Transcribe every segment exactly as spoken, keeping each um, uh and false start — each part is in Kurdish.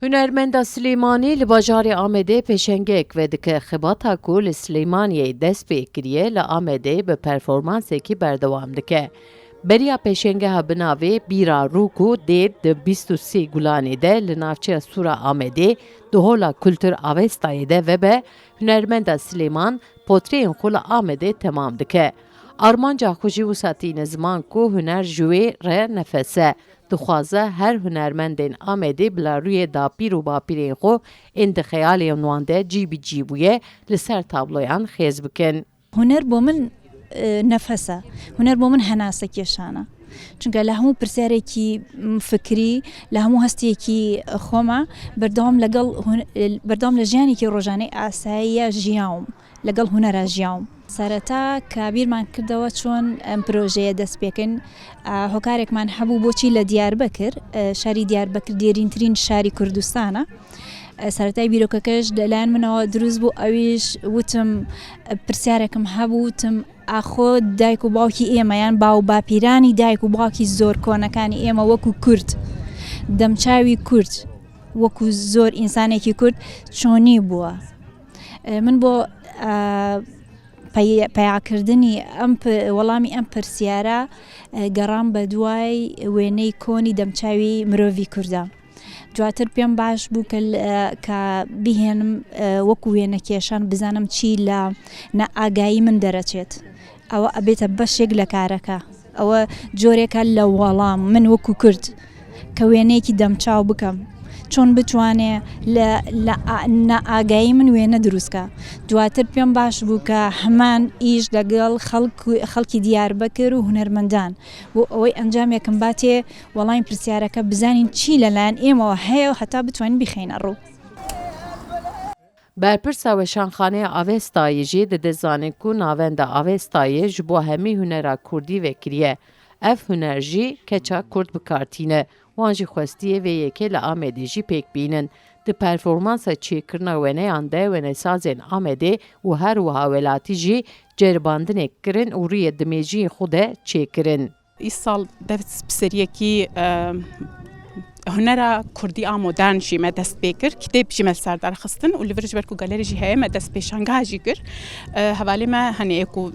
Hunermenda Silêmanî li bajarê Amedê pêşengeyek vedike. Xebata ku li Silêmaniyê dest pê kiriye, li Amedê bi performansekî berdewam dike. Beriya pêşengeha bi navê Bîra Rû ku dê di bîst û sê Gulanê de li navçeya Sûr a Amedê di Hola Kultur Avestayê de vebe, hunermenda Silêman potreyên xwe li Amedê temam dike. Armanca xwe jî wisa tîne ziman ku huner ji wê re nefes e. Dixwaze her hunermendên Amedê bila rûyê dapîr û bapîrên xwe ên di xeyalên wan de cî bi cî bûye li ser tabloyan xêz bikin. Huner bo min, e, nefes e. Huner bo min henase kêşan e. Çunke li hemû pirsyarêkî, m, fikrî, li hemû hestiyekî xwe me berdewam legel hun-, e, berdewam li jiyanekî rojane asayî ya jiyawim, legel hunera jiyawim. Sereta ka bîrman kirdەوە چۆن ئەم پرۆژەیە دەست پێکن، ئە، هۆکارێکمان هەبوو بۆچی لە دیاربەکر، ئە، شاری دیاربەکر دێرینترین شاری کوردستانە. ئە، سەرەتای بیرۆکەکەش لەلایەن منەوە دروست بوو، ئەویش وتم، ئە، پرسیارێکم هەبوو، وتم، ئاخۆ دایک و باوکی ئێمە یان باو باپیرانی دایک و باوکی زۆر کۆنەکانی ئێمە وەکو کورد، دەمچاوی کورد وەکو زۆر ئینسانێکی کورد چۆنی بووە؟ ئە، من بۆ، ئە، پەی-، پەیاکردنی ئەم پ-، وەڵامی ئەم پرسیارە، ئە، گەڕام بە دوای وێنەی کۆنی دەمچاوی مرۆڤی کوردە. دواتر پێم باش بوو کە ل-، ئە، کە بیهێنم، ئە، وەکو وێنەکێشان بزانم چی لە نەئاگایی من دەرەچێت. ئەوە ئەبێتە بەشێک لە کارەکە. ئەوە جۆرێکە لە وەڵام من وەکو کورد کە وێنەیەکی دەمچاو بکەم. چۆن بتوانێ لە، لە ئا-، نەئاگایی من وێنە دروستکە. دواتر پێم باش بوو کە هەمان ئیش لەگەڵ خەڵک-، خەڵکی دیاربەکر و هونەرمەندان بۆ ئەوەی ئەنجامێکم باتێ وەڵامی پرسیارەکە بزانین چی لەلایەن ئێمەوە هەیە و هەتا بتوانین بیخەینە ڕوو. Berpirsa Weşanxaneya Avestayê jî dide zanîn ku navenda Avestayê ji bo hemî hunera kurdî vekiriye. Ev huner jî keça kurd bi kar tîne. Wan jî xwestiye vê yekê li Amedê jî pêk bînin. Di performansa çêkirina weneyan de wenesazên Amedê û her wiha welatî jî ceribandinek kirin û rûyê di mêjiyê xwe de çêkirin. Îsal dest bi seriyekî, e, hunera kurdî a modern jî me dest pê kir. Kitêb jî me li ser derxistin û li vir ji ber ku galerî jî heye me dest pêşangeha jî kir. E, hevalê me henê ê ku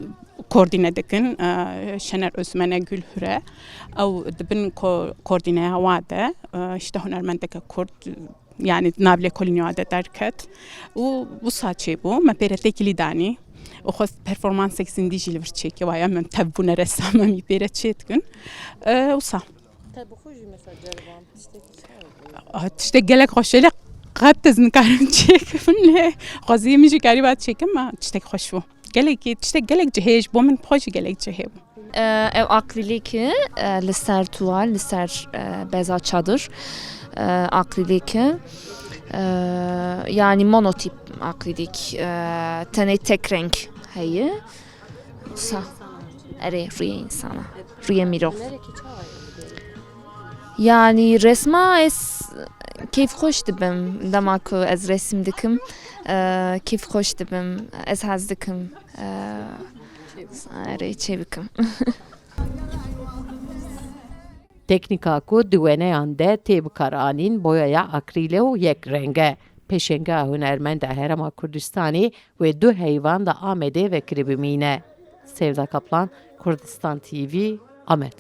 koordîne dikin, e, Şener Özmene Gülhüre. Ew di bin ko-, koordîneya wa de, e, işte hunermendeke kurd, yani di nav lêkolînê wa de derket û wisa çêbû. Me pê re têkilî danî û xwest performansek zindî jî li vir çêke, waya min tev bûne ressam em î pê re çêdikin. E, wisa. Te bi xwe jî mesela ceriban tiştekî çawa bû? Ah, tiştek gelek xweş e, lê qet ez nikarim çêkim lê xweziyê min jî karîba çêkim, ma tiştek xweş bû. Gelekî, tiştek gelek cihê ji bo min bi xwe jî gelek cihê bû. Ev akrîlîk e, li ser tuwal, li ser, e, beza çadir, e, akrîlîk e. E, yanî monotîp akrîlîk, e, tenê tek reng heye. Sa-, erê, rûyê însana, rûyê mirov. Yanî resma ez keyfxweş dibim, dema ku ez resim dikim, e, keyfxweş dibim, ez hez dikim. Eee, erê, çê bikim. Teknîka ku di weneyan de tê bikaranîn boyaya akrîle û yek reng e. Pêşengeha hunermenda Herêma Kurdistanê wê du heyvan di Amedê vekirî bimîne. Sevda Kaplan, Kurdistan T V, Amed.